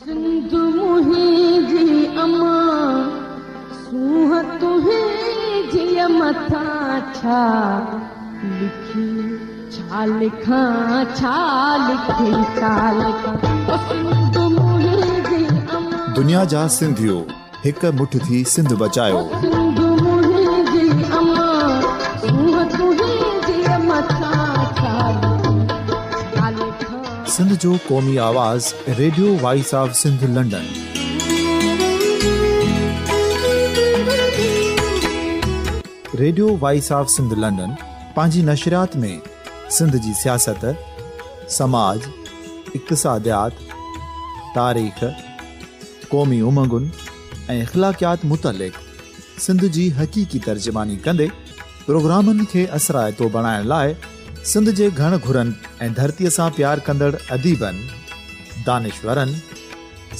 سنڌ منهنجي امان، سونهن تنهنجيء مٿان ڇا لکي، ڇا لکان، ڇا لکي، ڇا لکان، او سنڌ منهنجي امان. دنيا جا سنڌيو هڪ مٺ ٿي سنڌ بچايو. او سنڌ منهنجي امان، سونهن تنهنجيء مٿان ڇا لکي، ڇا لکان. سنڌ جو قومي آواز radio voice of Sindh London. Radio voice of Sindh London پنهنجي نشريات ۾ سنڌ جي سياست، سماج، اقتصاديات، تاريخ، قومي امنگن ۽ اخلاقيات متعلق سنڌ جي حقيقي ترجماني ڪندي پروگرامن کي اثرائتو بڻائڻ لاء سنڌ جي گهڻ گهرن ۽ ڌرتيء سان پيار ڪندڙ اديبن، دانشورن،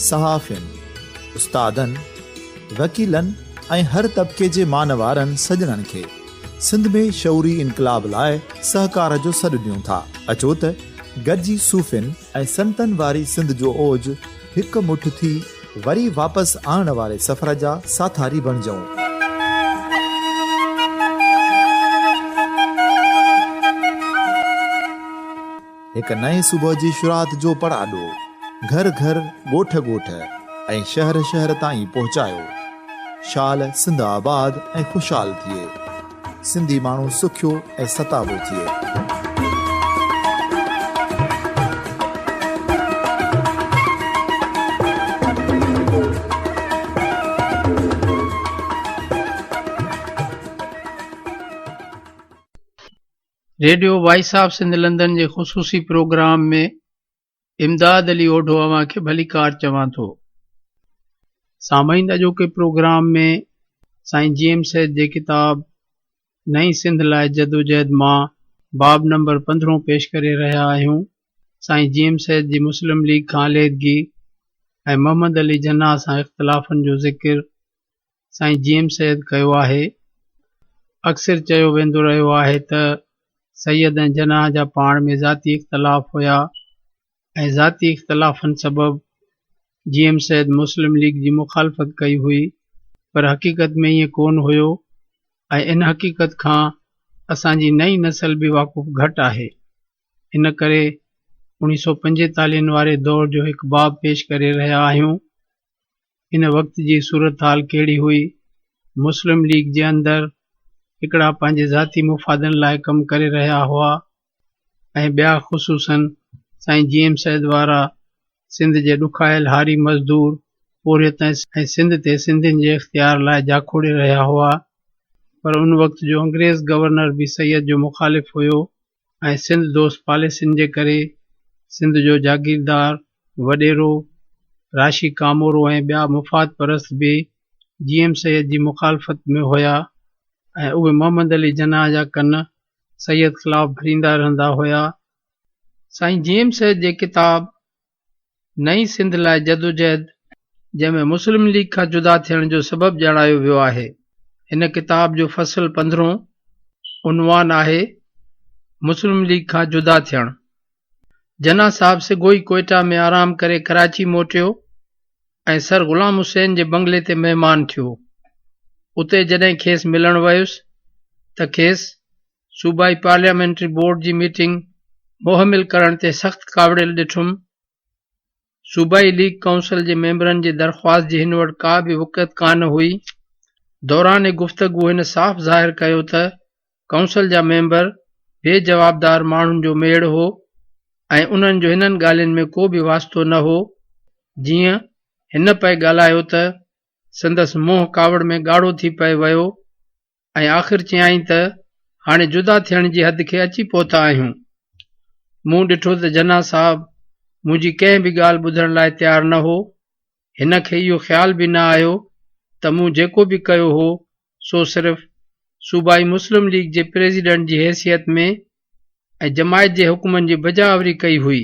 صحافين، استادن، وڪيلن ۽ هر طبقي جي مان وارن سڄڻن کي سنڌ ۾ شعوري انقلاب لاء سهڪار جو سڏ ڏيون ٿا. اچو ته گڏجي صوفين ۽ سنتن واري سنڌ جو اوج هڪ مٺ ٿي وري واپس آڻڻ واري سفر جا ساٿاري بڻجون. هڪ نئين صبح جي شروعات جو پڙاڏو گهر گهر، ڳوٺ ڳوٺ ۽ شهر شهر تائين پهچايو. شال سنڌ آباد ۽ خوشحال ٿئي. سنڌي ماڻهو سکيو ۽ ستابو ٿئي. Radio voice of Sindh London جي خصوصي پروگرام ۾ امداد علي اوڍو اوهان کي ڀليڪار چوان ٿو. سامعين اڄوڪي پروگرام ۾ سائين جي ايم سيد جي ڪتاب نئين سنڌ لاء جدوجهد مان باب نمبر پندرهون پيش ڪري رهيا آهيون. سائين جي ايم سيد جي مسلم ليگ کان عليحدگي ۽ محمد علي جناح سان اختلافن جو ذڪر سائين جي ايم سيد ڪيو آهي. اڪثر چيو ويندو رهيو آهي ته سيد ۽ جناح جا پاڻ ۾ ذاتي اختلاف هيا ۽ ذاتي اختلافن سبب جي ايم سيد مسلم ليگ جي مخالفت ڪئي هئي پر حقيقت ۾ ائين ڪونه هيو ۽ ان حقيقت کان اسان جي نئين نسل به واقف گهٽ آهي. ان ڪري اوڻيهه سئو پنجيتاليهن واري دور جو هڪ باب پيش ڪري رهيا آهيون. ان وقت جي صورتحال ڪهڙي هئي؟ مسلم ليگ جي اندر هڪڙا پنهنجي ذاتي مفادن لاء ڪم ڪري رهيا هئا ۽ ٻيا خصوصاً سائين جي ايم سيد وارا سنڌ جي ڏکايل هاري مزدور، پورهيت ۽ سنڌ تي سنڌين جي اختيار لاء جاکوڙي رهيا هئا پر ان وقت جو انگريز گورنر به سيد جو مخالف هيو ۽ سنڌ دوست پاليسين جي ڪري سنڌ جو جاگيردار، وڏيرو، راشي ڪامورو ۽ ٻيا مفاد پرست به جي ايم سيد جي مخالفت ۾ هيا ۽ اهي محمد علي جناح جا ڪن سيد خلاف ڀريندا رهندا هيا. سائين جي ايم سيد جي ڪتاب نئين سنڌ لاء جدوجهد جنهن ۾ مسلم ليگ کان جدا ٿيڻ جو سبب ڄاڻايو ويو آهي. هن ڪتاب جو فصل پندرهون عنوان آهي مسلم ليگ کان جدا ٿيڻ. جناح صاحب سگهو ئي ڪوئيٽا ۾ آرام ڪري ڪراچي موٽيو ۽ سر غلام حسين جي بنگلي تي مهمان ٿيو. اتي جڏهن کيس ملڻ ويس ته کيس صوبائي پارليامينٽري بورڊ جي ميٽنگ مهمل ڪرڻ تي سخت ڪاوڙيل ڏٺم. صوبائي ليگ ڪائونسل جي ميمبرن جي درخواست جي هن وٽ ڪا به وقعت ڪانه هئي. دوران گفتگو هن صاف ظاهر ڪيو ته ڪائونسل جا ميمبر بي جوابدار ماڻهن جو ميڙ هو ۽ انهن جو هنن ڳالهين ۾ ڪو به واسطو نه هو. جيئن هن پئي ڳالهايو ته سندس منهن ڪاوڙ ۾ ڳاڙهو ٿي پئي ويو ۽ آخر چيائين ته هاڻي جدا ٿيڻ جي حد کي اچي پهتا آهيون. مون ڏٺو ته جناح صاحب منهنجي ڪنهن به ڳالهه ٻڌڻ لاء تيار نه هو. هن کي اهو خيال به نه آيو ته مون جيڪو به ڪيو هو سو صرف صوبائي مسلم ليگ جي پريزيڊنٽ جي حيثيت ۾ ۽ جماعت جي حڪمن جي بجا آوري ڪئي هئي،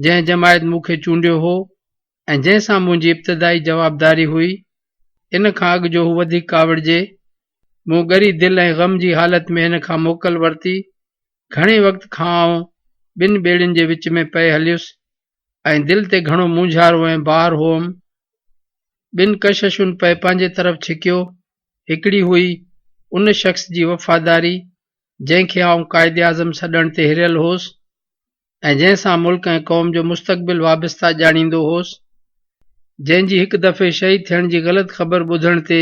جنهن جماعت مون کي چونڊيو هو ۽ جنهن سان منهنجي ابتدائي جوابداري هئي، ان کان اڳ جو هو وڌيڪ ڪاوڙجي، مون ڳري دل ۽ غم جي حالت ۾ هن کان موڪل ورتي. گهڻي وقت کان آئون ٻن ٻيڙين جي وچ ۾ پئي هليس. ۽ دل تي گهڻو مونجهارو ۽ بار هئم. ٻن ڪششن پئي پنهنجي طرف ڇڪيو. هڪڙي هئي ان شخص جي وفاداري، جنهن کي آئون قائداعظم سڏڻ تي هريل هوس ۽ جنهن سان ملڪ ۽ قوم جو مستقبل وابسته ڄاڻيندو هوس، جنهن جي هڪ دفعي شهيد ٿيڻ جي غلط خبر ٻڌڻ تي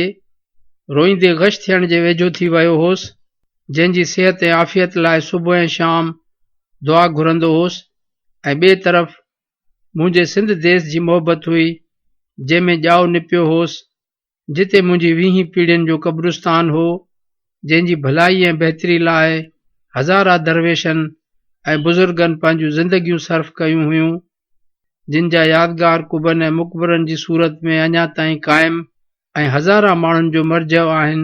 روئيندي غش ٿيڻ جي ويجهو ٿي ويو هوس، جنهن جي صحت ۽ عافيت لاء صبح ۽ شام دعا گهرندو هوس ۽ ٻئي طرف منهنجي سنڌ ديس جي محبت هئي، جنهن ۾ ڄائو نپيو هوس، جتي منهنجي ويهين پيڙهين جو قبرستان هو، جنهن جي ڀلائي ۽ بهتري لاء هزارها درويشن ۽ بزرگن پنهنجون زندگيون صرف ڪيون هيون، جن جا يادگار قبن ۽ مقبرن جي صورت ۾ اڃا تائين قائم ۽ هزارها ماڻهن جو مرجع آهن.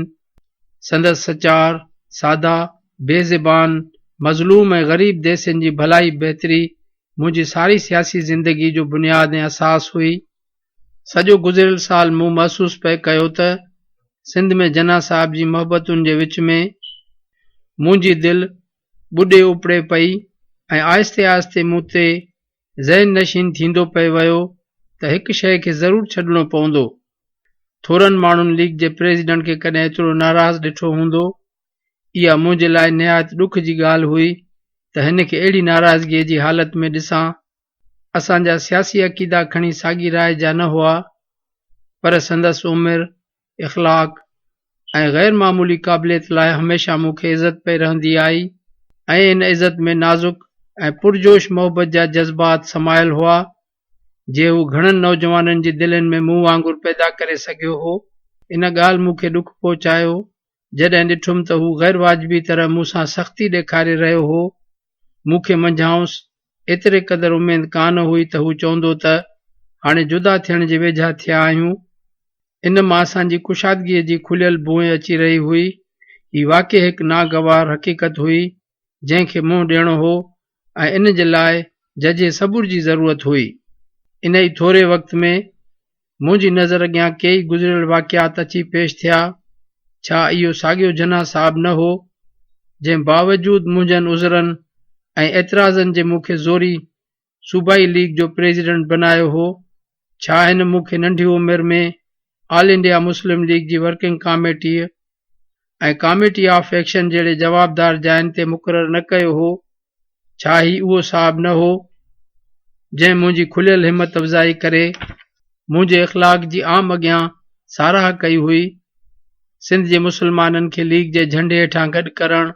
سندس سچار، سادا، بي زبان، مظلوم ۽ غريب ديسين جي ڀلائي بهتري منهنجي ساري سياسي زندگي جو بنياد ۽ اساس هئي. سڄو گذريل سال مون محسوس پئي ڪيو ته سنڌ ۾ جناح صاحب جي محبتن جي وچ ۾ منهنجي دل ٻڏي اپڙي پئي ۽ آهستي آهستي مون تي ذهن نشين ٿيندو پئي ويو ته هڪ شيء کي ضرور ڇڏڻو پوندو. ٿورن ماڻهن ليگ جي پريزيڊنٽ کي ڪڏهن ايترو ناراض ڏٺو هوندو. اها منهنجي لاء نهايت ڏک جي ڳالهه هئي ته هن کي اهڙي ناراضگيء جي حالت ۾ ڏسان. اسان جا سياسي عقيدا کڻي ساڳي راء جا نه هئا، پر سندس عمر، اخلاق ۽ غير معمولي قابليت لاء هميشه مون کي عزت پئي رهندي آئي ۽ ان عزت ۾ نازڪ ۽ پرجوش محبت جا جذبات سمايل هئا، جي هو گهڻن نوجوانن جي دلين ۾ مون وانگر پيدا ڪري سگهيو هو. ان ڳالهه مون کي ڏک پهچايو، جڏهن ڏٺم ته هو غير واجبي طرح مون سان سختي ڏيکاري رهيو هو. مون کي منجهائنس ايتري قدر اميد ڪانه هئي ته هو چوندو ته هاڻي جدا ٿيڻ جي ويجها ٿيا آهيون. ان مان اسان جي ڪشادگيء جي کليل بوء اچي رهي هئي. هي واقعي هڪ ناگوار حقيقت هئي، جنهن کي منهن ڏيڻو هو ۽ ان جي لاء ججهي صبر جي ضرورت هئي. انهيء ٿوري وقت ۾ منهنجي نظر اڳيان ڪيئي گذريل واقعات اچي پيش ٿيا. ڇا اهو ساڳيو جناح صاحب نه هو، جنهن باوجود منهنجن عذرن ۽ اعتراضن جي مون کي زوري صوبائي ليگ جو پريزيڊنٽ بنايو هو؟ ڇا هن مون کي ننڍي عمر ۾ آل انڊيا مسلم ليگ جي ورڪنگ ڪاميٽيء ۽ ڪاميٽي آف ايڪشن جهڙي جوابدار جاين تي مقرر نه ڪيو هو؟ ڇا هي اهو صاحب نه هو، جنهن منهنجي کليل همت افزائي ڪري منهنجي اخلاق جي عام اڳيان ساراهه ڪئي هئي؟ سنڌ جي مسلمانن کي ليگ جي جهنڊي هيٺان گڏ ڪرڻ،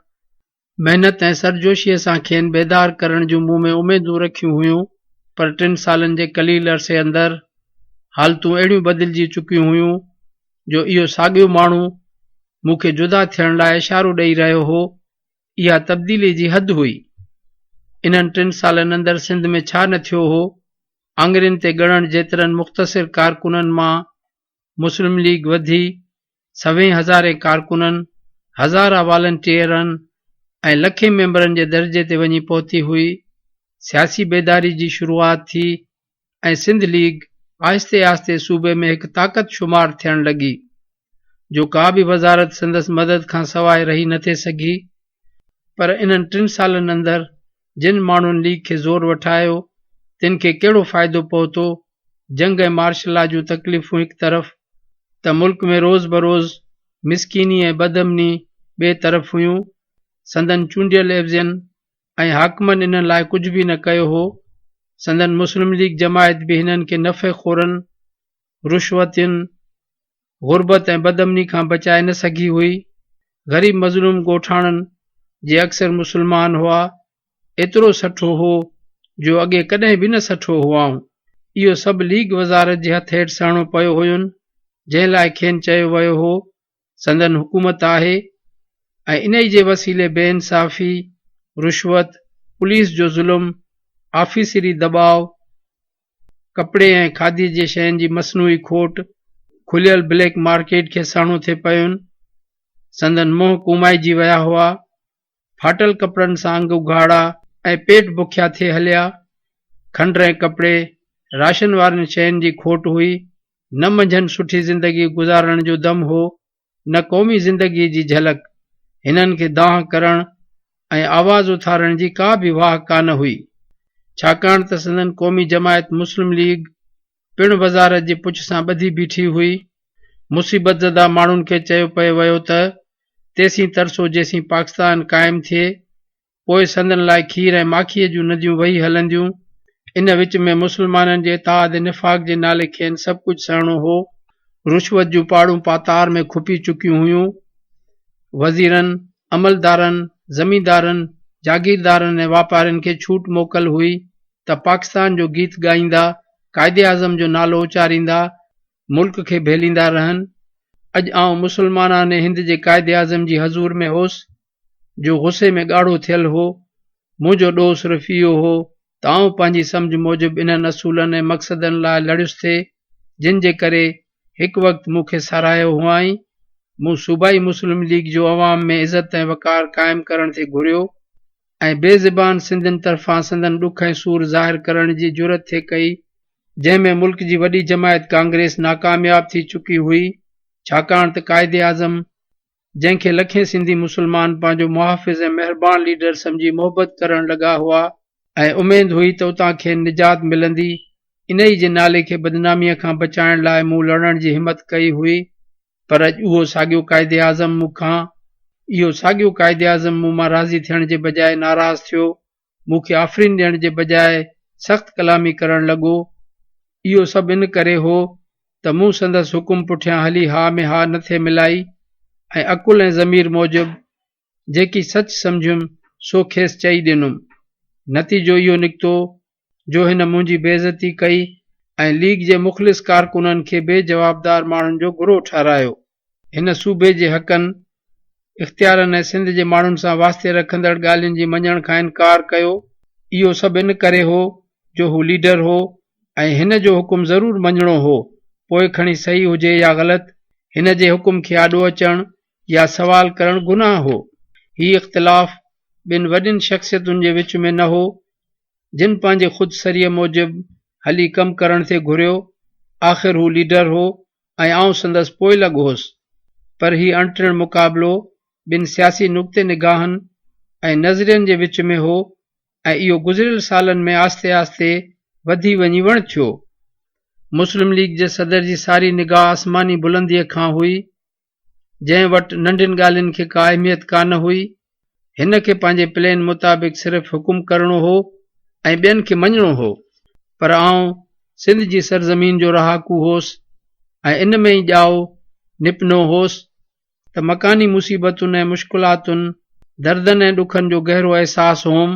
محنت ۽ سرجوشيء سان کين بيدار ڪرڻ جون مون ۾ اميدون رکيون هيون، پر ٽن سالن جي قليل عرصي اندر حالتون اهڙيون بدلجي چڪيون هيون، جو اهو ساڳيو ماڻهو مون کي جدا ٿيڻ لاء اشارو ڏئي رهيو هو. اها تبديلي جي حد هئي. انهن ٽن سالن اندر سنڌ ۾ ڇا نه ٿيو هو. آڱرين تي ڳڻڻ جيترن مختصر ڪارڪنن مان مسلم ليگ وڌي سوين هزارين ڪارڪنن، هزارها والنٽيئرن ۽ لکين ميمبرن جي درجي تي وڃي پهتي هئي. سياسي بيداري جي شروعات ٿي ۽ سنڌ ليگ آهستي آهستي صوبي ۾ هڪ طاقت شمار ٿيڻ لڳي، جو ڪا به وزارت سندس مدد کان سواء رهي نه ٿي سگهي. پر انهن ٽن سالن اندر جن ماڻهن ليگ کي زور وٺايو، تن کي ڪهڙو فائدو پهتو؟ جنگ ۽ مارشل لا جون تڪليفون هڪ طرف ته ملڪ ۾ روز بروز مسڪيني ۽ بدامني ٻئي طرف هيون. سندن چونڊيل عيوضين ۽ حاڪمن انهن لاء ڪجهه به نه ڪيو هو. سندن مسلم ليگ جماعت به هنن کي نفعي خورن، رشوتين، غربت ۽ بدامني کان بچائي نه سگهي هئي. غريب مظلوم ڳوٺاڻن، جي اڪثر مسلمان هئا، ايترو سٺو هو جو اڳي ڪڏهن به نه سٺو هئائون. اهو سڀ ليگ وزارت جي هٿ هيٺ سهڻو پيو هين، جنهن لاء کين چيو ويو هو سندن حڪومت آهي ۽ انهي جي وسيلي بي انصافي، رشوت، پوليس جو ظلم، آفيسري دٻاء، ڪپڙي ۽ کاڌي جي شين جي مصنوعي کوٽ، کليل بليڪ مارڪيٽ کي سهڻو ٿي پين. سندن منهن ڪومائجي ويا هئا. ڦاٽل ڪپڙن سان انگ اگهاڙا ۽ پيٽ بکيا ٿي هليا. کنڊ ۽ ڪپڙي، راشن وارين شين جي کوٽ هئي. نه منجهن سٺي زندگي گذارڻ جو دم هو، نه قومي زندگيء جي جهلڪ. هنن کي دانهن ڪرڻ ۽ آواز اٿارڻ جي ڪا به واهه ڪانه هئي. ڇاڪاڻ ته سندن قومي جماعت مسلم ليگ پڻ وزارت جي پڇ سان ٻڌي بيٺي هئي. مصيبت زده ماڻهن کي چيو پئي ويو ته تيسين ترسو جيسين پاڪستان قائم ٿئي، پوء سندن لاء کير ۽ ماکيء جون نديون وهي هلنديون. ان وچ ۾ مسلمانن جي اتحاد ۽ نفاق جي نالي کين سڀ ڪجهه سهڻو هو. رشوت جون پاڙون پاتار ۾ کپي چڪيون هيون. وزيرن، عملدارن، زميندارن، جاگيردارن ۽ واپارين کي ڇوٽ موڪل هئي ته پاڪستان جو گيت ڳائيندا، قائداعظم جو نالو اچاريندا، ملڪ کي ڀيليندا رهن. اڄ آئون مسلمانان هند جي قائداعظم جي حضور ۾ هوس، جو غصي ۾ ڳاڙهو ٿيل هو. منهنجو ڏوهه صرف اهو هو ته آئون پنهنجي سمجهه موجب انهن اصولن ۽ مقصدن لاء لڙيس ٿي، جن جي ڪري هڪ وقت مون کي ساراهيو هئائين. مون صوبائي مسلم ليگ جو عوام ۾ عزت ۽ وقار قائم ڪرڻ ٿي گهريو ۽ بي زبان سنڌين طرفان سندن ڏک ۽ سور ظاهر ڪرڻ جي جرئت ٿي ڪئي، جنهن ۾ ملڪ جي وڏي جماعت ڪانگريس ناڪامياب ٿي چڪي هئي، ڇاڪاڻ ته قائداعظم جنهن کي لکين سنڌي مسلمان پنهنجو محافظ ۽ مهربان ليڊر سمجهي محبت ڪرڻ لڳا هئا ۽ اميد هئي ته اتان کين نجات ملندي، انهيء جي نالي کي بدناميء کان بچائڻ لاء مون لڙڻ جي همت ڪئي هئي، پر اڄ اهو ساڳيو قائداعظم مون کان اهو ساڳيو قائداعظم مون مان راضي ٿيڻ جي بجاء ناراض ٿيو، مون کي آفرين ڏيڻ جي بجاء سخت ڪلامي ڪرڻ لڳو. اهو سڀ ان ڪري هو ته مون سندس حڪم پٺيان هلي ها ۾ ها نه ٿي ملائي ۽ عقل ۽ ضمير موجب جيڪي سچ سمجهيم سو کيس چئي ڏنم. نتيجو اهو نڪتو جو هن منهنجي بي عزتي ڪئي ۽ ليگ جي مخلص ڪارڪنن کي بي جوابدار ماڻهن جو گروهه ٺهرايو. هن صوبي جي حقن، اختيارن ۽ سنڌ جي ماڻهن سان واسطي رکندڙ ڳالهين جي مڃڻ کان انڪار ڪيو. اهو سڀ ان ڪري هو جو هو ليڊر هو ۽ هن جو حڪم ضرور مڃڻو هو، پوء کڻي صحيح هجي يا غلط، هن جي حڪم کي آڏو اچڻ يا سوال ڪرڻ گناهه هو. هي اختلاف ٻن وڏين شخصيتن جي وچ ۾ نه هو، جن پنهنجي خود سريء موجب هلي ڪم ڪرڻ ٿي گهريو. آخر هو ليڊر هو ۽ آئون سندس پوئلڳ هوس، پر هي اڻٽڻ مقابلو ٻن سياسي نقطي نگاهن ۽ نظرين جي وچ ۾ هو ۽ اهو گذريل سالن ۾ آهستي آهستي وڌي وڃي وڻ ٿيو. مسلم ليگ جي صدر جي ساري نگاهه آسماني بلنديء کان هئي، جنهن وٽ ننڍين ڳالهين کي ڪا اهميت ڪانه هئي. هن کي پنهنجي پلين مطابق صرف حڪم ڪرڻو هو ۽ ٻين کي مڃڻو هو. پر آئون سنڌ جي سرزمين جو رهاڪو هوس ۽ ان ۾ ئي ڄائو نپنو هوس ته مڪاني مصيبتن ۽ مشڪلاتن، دردن ۽ ڏکن جو گهرو احساس هوم.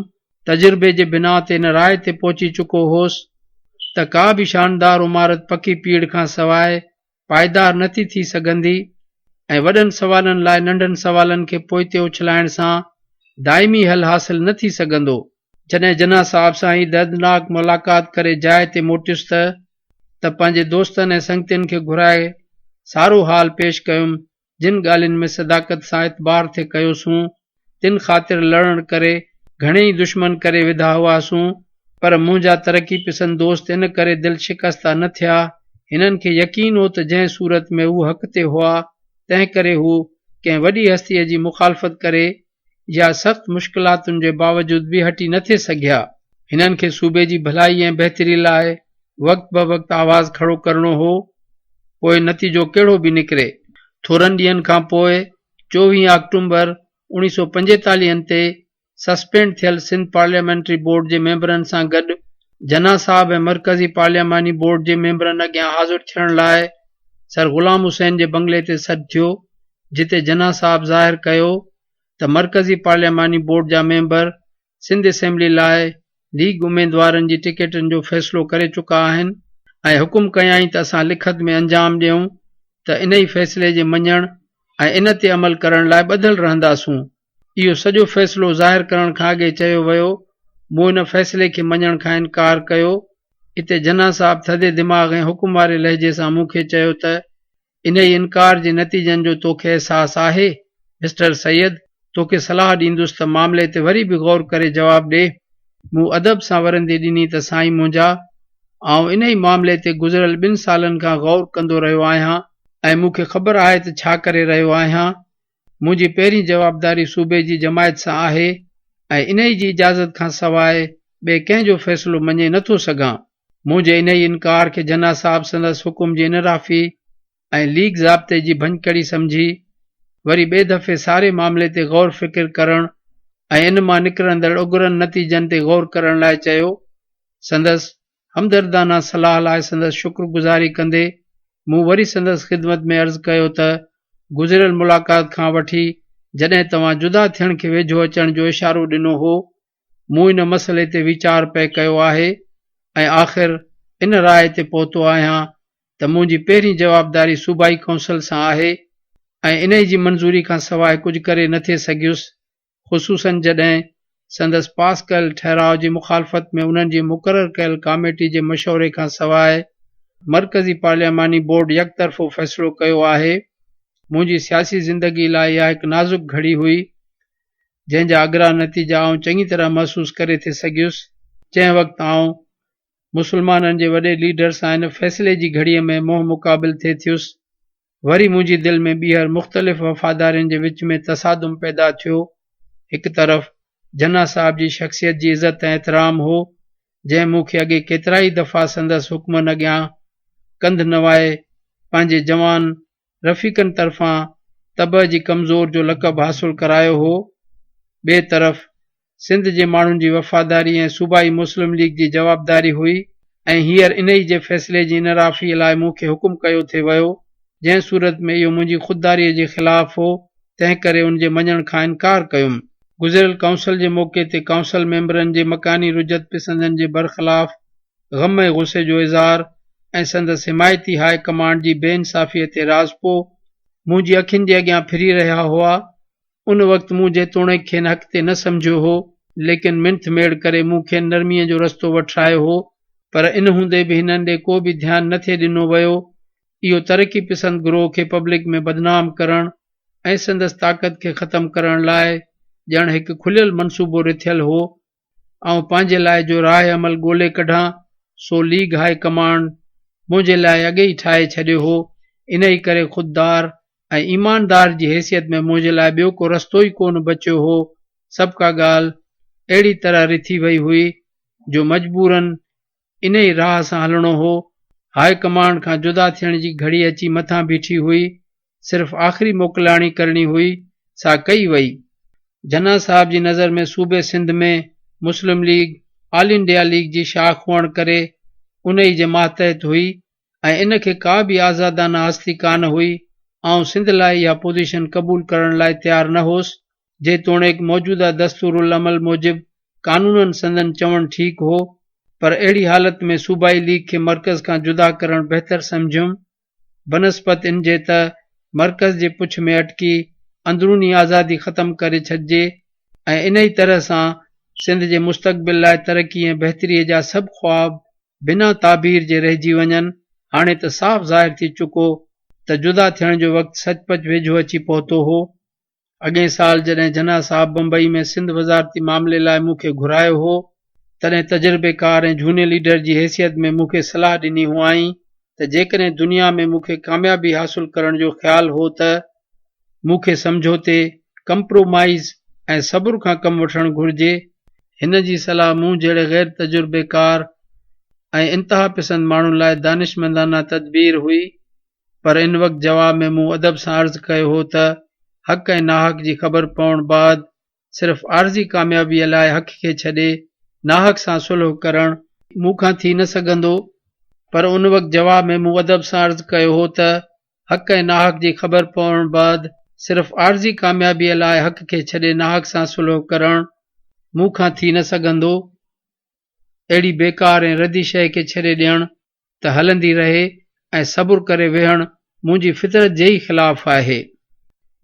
تجربي جي بنا تي ان راء تي پهچي چڪو هوس ته ڪا به شاندار عمارت پڪي پيڙهه کان سواء پائيدار نه ٿي ٿي سگهندي ۽ وڏن سوالن لاء ننڍن سوالن کي پوئتي اڇلائڻ سان دائمي حل حاصل نه ٿي سگهندو. جڏهن جناح صاحب سان هي دردناڪ ملاقات ڪري جاء تي موٽيس ته ته پنهنجي دوستن ۽ سنگتين کي گهرائي سارو حال پيش ڪيم جن ڳالهين ۾ صداقت سان اعتبار ٿي ڪيوسون، تن خاطر لڙڻ ڪري گهڻيئي دشمن ڪري وڌا هئاسون، پر منهنجا ترقي پسند دوست ان ڪري دل شڪسته نه ٿيا. هنن کي يقين هو ته جنهن صورت ۾ هو حق تي هئا، تنهن ڪري هو ڪنهن وڏي هستيء جي مخالفت ڪري يا سخت مشڪلاتن جي باوجود به هٽي نه ٿي سگهيا. هنن کي صوبي جي ڀلائي ۽ بهتري لاء وقت بوقت آواز کڙو ڪرڻو هو، پوء نتيجو ڪهڙو به نڪري. ٿورن ڏينهن کان پوء 24 آڪٽومبر اوڻيهه سؤ پنجيتاليهن تي سسپينڊ ٿيل سنڌ پارليامينٽري بورڊ جي ميمبرن سان گڏ جناح صاحب ۽ مرڪزي پارلياماني بورڊ جي ميمبرن اڳيان حاضر ٿيڻ لاء سر غلام حسين جي بنگلي تي سڏ ٿيو، جتي جناح صاحب ظاهر ڪيو ته مرڪزي پارلياماني بورڊ جا ميمبر سنڌ اسيمبلي لاء ليگ اميدوارن جي ٽڪيٽن جو فيصلو ڪري چڪا آهن ۽ حڪم ڪيائين ته اسان لکت ۾ انجام ڏيون ته انهي فيصلي جي مڃڻ ۽ ان تي عمل ڪرڻ لاء ٻڌل رهنداسون. اهو سڄو فيصلو ظاهر ڪرڻ کان اڳي چيو ويو، مون ان فيصلي کي مڃڻ کان انڪار ڪيو. اتي جناح صاحب ٿڌي دماغ ۽ حڪم واري لهجي سان مون کي چيو ته انهيء انڪار جي نتيجن جو توکي احساس آهي؟ مسٽر سيد، توکي صلاح ڏيندس ته معاملي تي وري به غور ڪري جواب ڏي. مون ادب سان ورندي ڏني ته سائين منهنجا، آئون انهيء معاملي تي گذريل ٻن سالن کان غور ڪندو رهيو آهيان ۽ مون کي خبر آهي ته ڇا ڪري رهيو آهيان. منهنجي پهرين جوابداري صوبي جي جماعت سان آهي ۽ انهيء جي اجازت کان سواء ٻئي ڪنهن جو فيصلو مڃي نه ٿو سگهان. منهنجي انهيء انڪار کي جناح صاحب سندس حڪم جي انحرافي ۽ ليگ ضابطي جي ڀڃڪڙي سمجهي، وري ٻئي دفعي ساري معاملي تي غور فڪر ڪرڻ ۽ ان مان نڪرندڙ اگرن نتيجن تي غور ڪرڻ لاء چيو. سندس همدردانه صلاح لاء سندس شڪر گذاري ڪندي مون وري سندس خدمت ۾ عرض ڪيو ته گذريل ملاقات کان وٺي جڏهن توهان جدا ٿيڻ کي ويجهو اچڻ جو اشارو ڏنو هو، مون ان مسئلي تي ويچار پئي ڪيو آهي ۽ آخر ان راء تي پهتو آهيان ته منهنجي پهرين جوابداري صوبائي ڪائونسل سان آهي ۽ انهي جي منظوري کان سواء ڪجهه ڪري نه ٿي سگهيس، خصوصاً جڏهن سندس پاس ڪيل ٺهراء جي مخالفت ۾ انهن جي مقرر ڪيل ڪاميٽي جي مشوري کان سواء مرڪزي پارلياماني بورڊ يڪطرفو فيصلو ڪيو آهي. منهنجي سياسي زندگي لاء اها هڪ نازڪ گهڙي هئي، جنهن جا اگرا نتيجا آئون چڱي طرح محسوس ڪري ٿي سگهيس، جنهن وقت آئون مسلمانن جي وڏي ليڊر سان ان فيصلي جي گهڙيء ۾ منهن مقابل ٿي ٿيس. وري منهنجي دل ۾ ٻيهر مختلف وفادارين جي وچ ۾ تصادم پيدا ٿيو. هڪ طرف جناح صاحب جي شخصيت جي عزت ۽ احترام هو، جنهن مون کي اڳي ڪيترائي دفعا سندس حڪمن اڳيان ڪنڌ نوائي پنهنجي جوان رفيقن طرفان طبع جي ڪمزور جو لقب حاصل ڪرايو هو. ٻئي طرف سنڌ جي ماڻهن جي وفاداري ۽ صوبائي مسلم ليگ جي جوابداري هئي ۽ هينئر انهي جي فيصلي جي انحرافيء لاء مون کي حڪم ڪيو ٿي ويو، جنهن صورت ۾ اهو منهنجي خودداريء جي خلاف هو، تنهن ڪري ان جي مڃڻ کان انڪار ڪيم. گذريل ڪائونسل جي موقعي تي ڪائونسل ميمبرن جي مڪاني رجعت پسندن جي برخلاف غم ۽ غصي جو اظهار ۽ سندس حمايتي هاء ڪمانڊ جي بي انصافيء تي راضپو منهنجي اکين جي اڳيان ڦري رهيا هئا. ان وقت مون جيتوڻيڪ کين حق تي نه سمجهيو هو، ليڪن منٿ ميڙ ڪري مون کين نرميء جو رستو وٺرايو هو، پر ان هوندي به هنن ڏي ڪو به ڌيان نه ٿي ڏنو ويو. اهو ترقي پسند گروهه کي پبلڪ ۾ بدنام ڪرڻ ۽ سندس طاقت کي ختم ڪرڻ لاء ڄڻ هڪ کليل منصوبو رٿيل هو. آئون پنهنجي لاء جو راهه عمل ڳولي ڪڍان، سو ليگ هاء ڪمانڊ منهنجي لاء اڳي ئي ٺاهي ڇڏيو هو، انهيء ڪري خوددار ۽ ايماندار جي حيثيت ۾ منهنجي لاء ٻيو ڪو رستو ئي ڪونه بچيو هو. سڀ ڪا ڳالهه اهڙي طرح رٿي وئي هئي، جو مجبوراً انهيء راهه سان هلڻو هو. هاء ڪمانڊ کان جدا ٿيڻ جي گهڙي اچي مٿان بيٺي هئي. صرف آخري موڪلاڻي ڪرڻي هئي، سا ڪئي وئي. جناح صاحب جي نظر ۾ صوبي Sindh ۾ Muslim League All India League جي شاخ هئڻ ڪري انهيء جي ماتحت هئي ۽ ان کي ڪا به آزادانه هستي ڪانه هئي. آئون سنڌ لاء اها پوزيشن قبول ڪرڻ لاء تيار نه هوس. جيتوڻيڪ موجوده دستورالعمل موجب قانوناً سندن چوڻ ٺيڪ هو، پر اهڙي حالت ۾ صوبائي ليگ کي مرڪز کان جدا ڪرڻ بهتر سمجهيم، بنسبت ان جي ته مرڪز جي پڇ ۾ اٽڪي اندروني آزادي ختم ڪري ڇڏجي ۽ انهي طرح سان سنڌ جي مستقبل لاء ترقي ۽ بهتريء جا سڀ خواب بنا تعبير جي رهجي وڃن. هاڻي ته صاف ظاهر ٿي چڪو ته جدا ٿيڻ جو وقت سچ پچ ويجهو اچي پهتو هو. اڳئين سال جڏهن جناح صاحب بمبئي ۾ سنڌ وزارتي معاملي لاء مون کي گهرايو هو، تڏهن تجربيڪار ۽ جهوني ليڊر جي حيثيت ۾ مون کي صلاح ڏني هئائين ته جيڪڏهن دنيا ۾ مون کي ڪاميابي حاصل ڪرڻ جو خيال هو ته مون کي سمجهوتي، Compromise، ۽ صبر کان ڪم وٺڻ گهرجي. هن جي صلاح مون جهڙي غير تجربيڪار ۽ انتهاپسند ماڻهو لاء دانشمندانه تدبير هئي. پر ان وقت جواب ۾ مون ادب سان عرض ڪيو هو ته حق ۽ ناحق جي خبر پوڻ بعد صرف عارضي ڪاميابيء لاء حق کي ڇڏي ناحق سان صلح ڪرڻ مون کان ٿي نه سگهندو پر ان وقت جواب ۾ مون ادب سان عرض ڪيو هو ته حق ۽ ناحق جي خبر پوڻ بعد صرف عارضي ڪاميابيء لاء حق کي ڇڏي ناحق سان صلح ڪرڻ مون کان ٿي نه سگهندو. اهڙي بيڪار ۽ ردي شيء کي ڇڏي ڏيڻ ته هلندي رهي ۽ صبر ڪري ويهڻ منهنجي فطرت جي ئي خلاف آهي.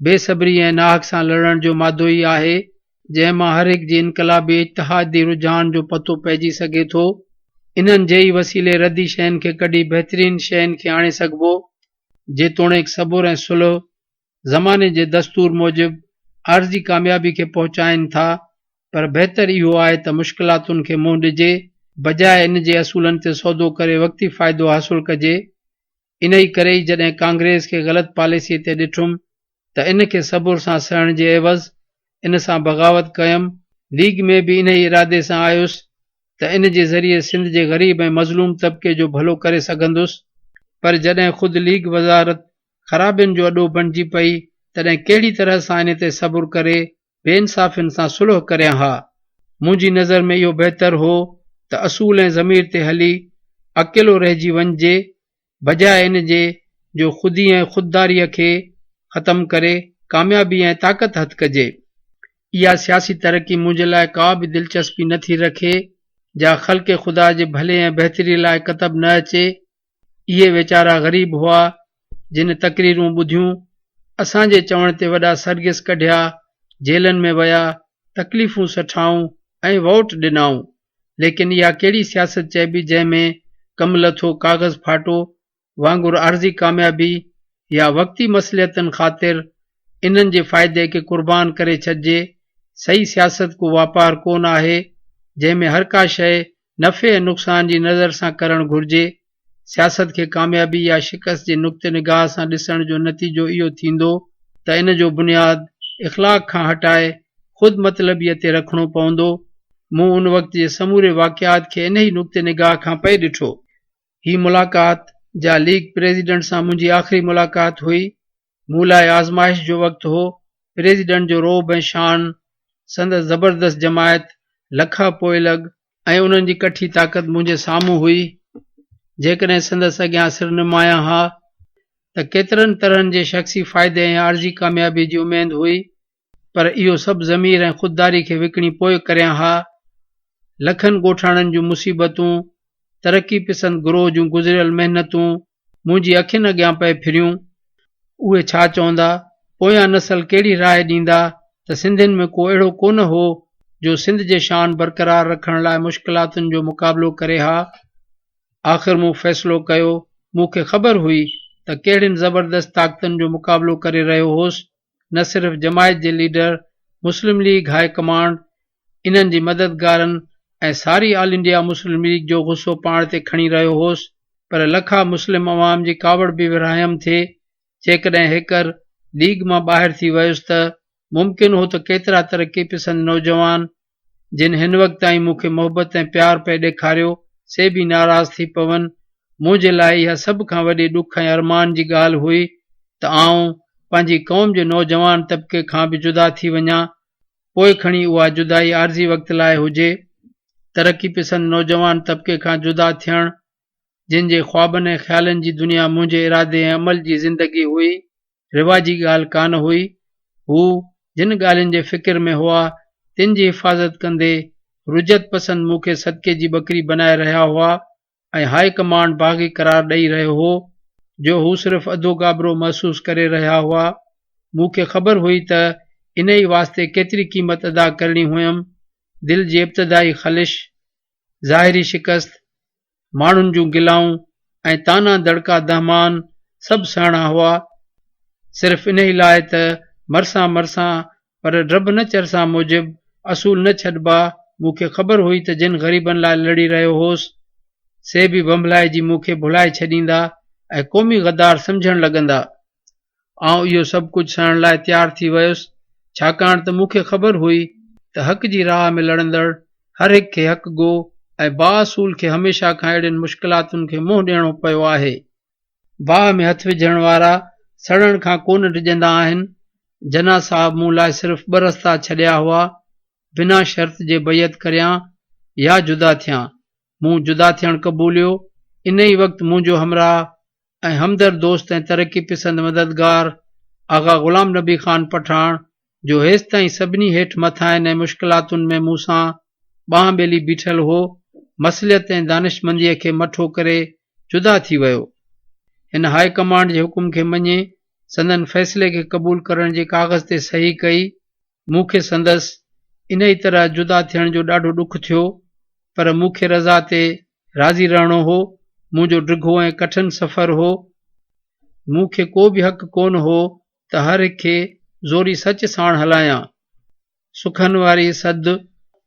بي صبري ۽ ناحق سان لڙڻ جو مادو ئي آهي، جنهن مان هر هڪ جي انقلابي اجتهادي رجحان جو پتو پئجي سگهي ٿو. انهن جي ئي وسيلي ردي شين کي ڪڍي بهترين شين کي آڻي سگهبو. جيتوڻيڪ صبر ۽ صلح زماني جي دستور موجب عارضي ڪاميابي کي پهچائين ٿا پر بهتر اهو آهي ته مشڪلاتن کي منهن ڏجي بجاء ان جي اصولن تي سودو ڪري وقتي فائدو حاصل ڪجي. انهي ڪري ئي جڏهن ڪانگريس کي غلط پاليسي تي ڏٺم ته ان کي صبر سان سهڻ جي عيوض ان سان بغاوت ڪيم. ليگ ۾ به انهي ارادي سان آيس ته ان جي ذريعي سنڌ جي غريب ۽ مظلوم طبقي جو ڀلو ڪري سگهندس، پر جڏهن خود ليگ وزارت خرابين جو اڏو بڻجي پئي، تڏهن ڪهڙي طرح سان ان تي صبر ڪري بي انصافين سان صلح ڪريان ها؟ منهنجي نظر ۾ اهو بهتر هو ته اصول ۽ ضمير تي هلي اڪيلو رهجي وڃجي، بجاء ان جي جو خودي ۽ خودداريء کي ختم ڪري ڪاميابي ۽ طاقت هٿ ڪجي. اها سياسي ترقي منهنجي لاء ڪا به دلچسپي نه ٿي رکي، جا خلق خدا جي ڀلي ۽ بهتريء لاء ڪتب نه اچي. اهي ويچارا غريب هئا، جن تقريرون ٻڌيون، اسان جي چوڻ تي وڏا سرگس ڪڍيا، جيلن ۾ ويا، تڪليفون سٺائون ۽ ووٽ ڏنائون. ليڪن اها ڪهڙي سياست چئبي جنهن ۾ ڪم لٿو ڪاغذ ڦاٽو وانگر عارضي ڪاميابي يا وقتي مصلحتن خاطر انهن جي فائدي کي قربان ڪري ڇڏجي. صحيح سياست ڪو واپار ڪونه آهي جنهن ۾ هر ڪا شيء نفعي ۽ نقصان جي نظر سان ڪرڻ گهرجي. سياست کي ڪاميابي يا شڪست جي نقطه نگاهه سان ڏسڻ جو نتيجو اهو ٿيندو ته ان جو بنياد اخلاق کان هٽائي خود مطلبيء تي رکڻو پوندو. مون ان وقت جي سموري واقعات کي انهيء نقطه نگاهه کان پئي ڏٺو. هي ملاقات، جا ليگ پريزيڊنٽ سان منهنجي آخري ملاقات هئي، مون لاء آزمائش جو وقت هو. پريزيڊنٽ جو رعب ۽ شان، سندس زبردست جماعت، لکها پوئلڳ، ۽ انهن جي ڪٺي طاقت منهنجي سامهون هئي. جيڪڏهن سندس اڳيان سر نمايان ها ته ڪيترن طرحن جي شخصي فائدي ۽ عارضي ڪاميابيء جي اميد هئي، پر اهو سڀ ضمير ۽ خودداري کي وڪڻي پوء ڪريان ها. لکن ڳوٺاڻن جون مصيبتون، ترقي پسند گروهه جون گذريل محنتون منهنجي اکين اڳيان پئي ڦريون. اهي ڇا چوندا، پويان نسل ڪهڙي راء ڏيندا ته سنڌين ۾ ڪو اهڙو ڪونه هو جو سنڌ جي شان برقرار رکڻ لاء مشڪلاتن جو مقابلو ڪري ها. آخر مون فيصلو ڪيو، مون کي خبر هئي ته ڪهڙين زبردست طاقتن جو مقابلو ڪري رهيو هوس، نه صرف جماعت جي leader, Muslim League high command, انهن جي مددگارن ۽ ساري آل انڊيا مسلم ليگ جو غصو پاڻ تي کڻي رهيو هوس، پر لکها مسلم عوام جي ڪاوڙ به ورهايم ٿي. جيڪڏهن هيڪر ليگ مان ٻاهر ٿي ويس ته ممڪن هو ته ڪيترا ترقي پسند نوجوان، جن هن وقت تائين مون کي محبت ۽ پيار پئي ڏيکاريو، سي به ناراض ٿي پون. منهنجي لاء اها سڀ کان وڏي ڏک ۽ ارمان جي ڳالهه هئي ته آئون پنهنجي قوم جي نوجوان طبقي کان به جدا ٿي وڃان، پوء کڻي اها جدائي عارضي وقت لاء هجي. ترقي پسند نوجوان طبقي کان جدا ٿيڻ، جن جي خوابن ۽ خيالن جي دنيا منهنجي ارادي ۽ عمل جي زندگي هئي، رواجي ڳالهه ڪانه هئي. هو جن ڳالهين جي فڪر ۾ هئا، تن جي حفاظت ڪندي رجعت پسند مون کي صدقي جي ٻڪري بنائي رهيا هئا ۽ هاء ڪمانڊ باغي قرار ڏئي رهيو هو، جو هو صرف اڌو گابرو محسوس ڪري رهيا هئا. مون کي خبر هئي ته انهيء واسطي ڪيتري قيمت ادا ڪرڻي هئم. دل جي ابتدائي خلش، ظاهري شڪست، ماڻهن جون گلائون ۽ طعنا دڙڪا دهمان سڀ سهڻا هئا، صرف انهي لاء ته مرسان مرسان پر ڊڀ نه چرسان موجب اصول نه ڇڏبا، مون کي خبر هئي ته جن غريبن لاء لڙي رهيو هوس، سي به ڀنڀلائجي مون کي ڀلائي ڇڏيندا ۽ قومي غدار سمجهڻ لڳندا. آئون اهو سڀ ڪجهه سهڻ لاء تيار ٿي ويس، ڇاڪاڻ ته مون کي خبر هئي ته حق جي راهه ۾ لڙندڙ هر هڪ کي حق گو ۽ بااصول کي هميشه کان اهڙين مشڪلاتن کي منهن ڏيڻو پيو آهي. باهه ۾ هٿ وجهڻ وارا سڙڻ کان ڪونه ڊڄندا آهن. جناح صاحب مون لاء صرف ٻه رستا ڇڏيا هئا، بنا شرط جي بيعت ڪريان يا جدا ٿيان. مون جدا ٿيڻ قبوليو. انهيء وقت منهنجو همراهه ۽ همدرد دوست ۽ ترقي پسند مددگار آغا غلام نبي خان پٺاڻ، جو هيستائين سڀني هيٺ مٿاهين ۽ مشڪلاتن ۾ مون سان ٻانهن ٻيلي بيٺل هو، مصلحت ۽ دانشمنديء کي مٺو ڪري جدا ٿي ويو. هن هاء ڪمانڊ جي حڪم کي مڃي، سندن فيصلي کي قبول ڪرڻ جي ڪاغذ تي صحيح ڪئي. مون کي سندس انهيء طرح جدا ٿيڻ جو ڏاڍو ڏک ٿيو، پر مون کي رضا تي راضي رهڻو هو. منهنجو ڊگهو ۽ ڪٺن سفر هو. مون کي ڪو به حق ڪونه هو ته هر هڪ کي زوري سچ ساڻ هلايان. سکن واري سڌ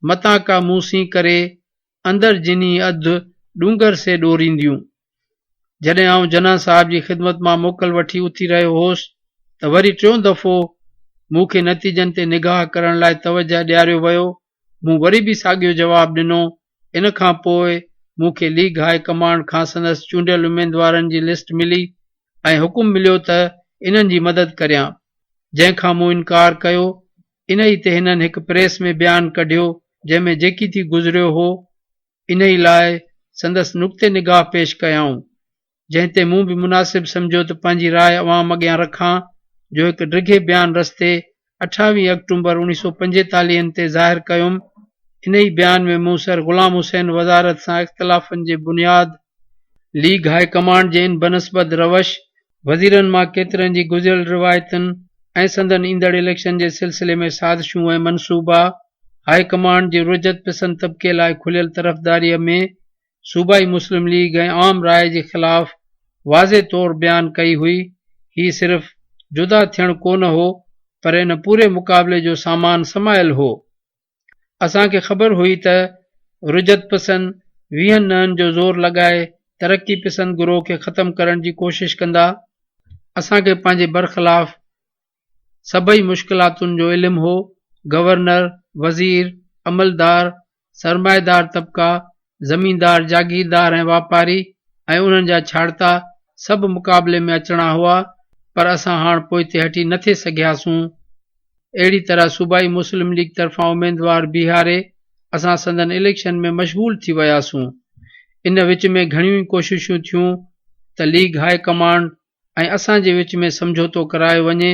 متان ڪا مون سين ڪري، اندر جني اڌ ڏونگر سي ڏورينديون. جڏهن آئون جناح صاحب جي خدمت مان موڪل وٺي اٿي رهيو هوس ته وري ٽيون دفعو مون کي نتيجن تي نگاهه ڪرڻ لاء توجهه ڏياريو ويو. مون وري به ساڳيو جواب ڏنو. ان کان پوء مون کي ليگ هاء ڪمانڊ کان سندس چونڊيل اميدوارن جي لسٽ ملي ۽ حڪم مليو ته انهن جي مدد ڪريان، جنهن کان مون انڪار ڪيو. انهيء تي هنن هڪ پريس ۾ بيان ڪڍيو، جنهن ۾ جيڪي ٿي گذريو هو، انهيء لاء سندس نقطه نگاهه پيش ڪيائون، جنهن تي مون به مناسب سمجهيو ته پنهنجي راء عوام اڳيان رکان، جو هڪ ڊگهي بيان رستي 28 آڪٽومبر اوڻيهه سؤ پنجيتاليهن تي ظاهر ڪيم. انهيء بيان ۾ مون سر غلام حسين وزارت سان اختلافن جي بنياد، ليگ هاء ڪمانڊ جي ان بنسبت روش، وزيرن مان ڪيترن جي گذريل روايتن ۽ سندن ايندڙ اليڪشن جي سلسلي ۾ سازشون ۽ منصوبا، هاء ڪمانڊ جي رجعت پسند طبقي لاء کليل طرفداريء ۾ صوبائي مسلم ليگ ۽ عام راء جي خلاف واضح طور بيان ڪئي هئي. هي صرف جدا ٿيڻ ڪو نه هو پر ان پوري مقابلي جو سامان سمايل هو. اسان کي خبر هئي ته رجعت پسند ويهن نهن جو زور لڳائي ترقي پسند گروهه کي ختم ڪرڻ جي ڪوشش ڪندا. اسان کي پنهنجي برخلاف سڀئي مشڪلاتن جو علم هو، گورنر، وزير، عملدار، سرمائيدار طبقا، زميندار، جاگيردار ۽ واپاري ۽ انهن جا ڇاڙتا سڀ مقابلي ۾ اچڻا هئا، پر اسان هاڻ پوئتي هٽي نه ٿي سگهياسون. اهڙي طرح صوبائي مسلم ليگ طرفان اميدوار بيهاري اسان سندن اليڪشن ۾ مشغول ٿي وياسون. ان وچ ۾ گهڻيون ئي ڪوششون ٿيون ته ليگ هاء ڪمانڊ ۽ اسان جي وچ ۾ سمجهوتو ڪرايو وڃي،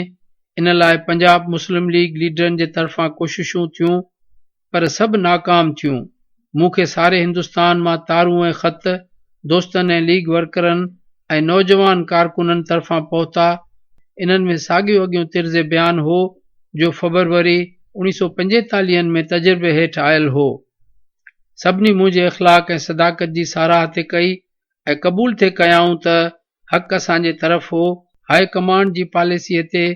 ان لاء پنجاب مسلم ليگ ليڊرن جي طرفان ڪوششون ٿيون پر سڀ ناڪام ٿيون. مون کي ساري هندستان مان تارون ۽ خط دوستن ۽ ليگ ورڪرن ۽ نوجوان ڪارڪنن طرفان پهتا، انهن ۾ ساڳيو اڳيون طرز بيان هو جو فبروري اوڻيهه سؤ پنجيتاليهن ۾ تجربي هيٺ آيل هو. سڀني منهنجي اخلاق ۽ صداقت جي ساراهه ٿي ڪئي ۽ قبول ٿي ڪيائون ته حق اسان جي طرف هو، هاء ڪمانڊ جي پاليسيء تي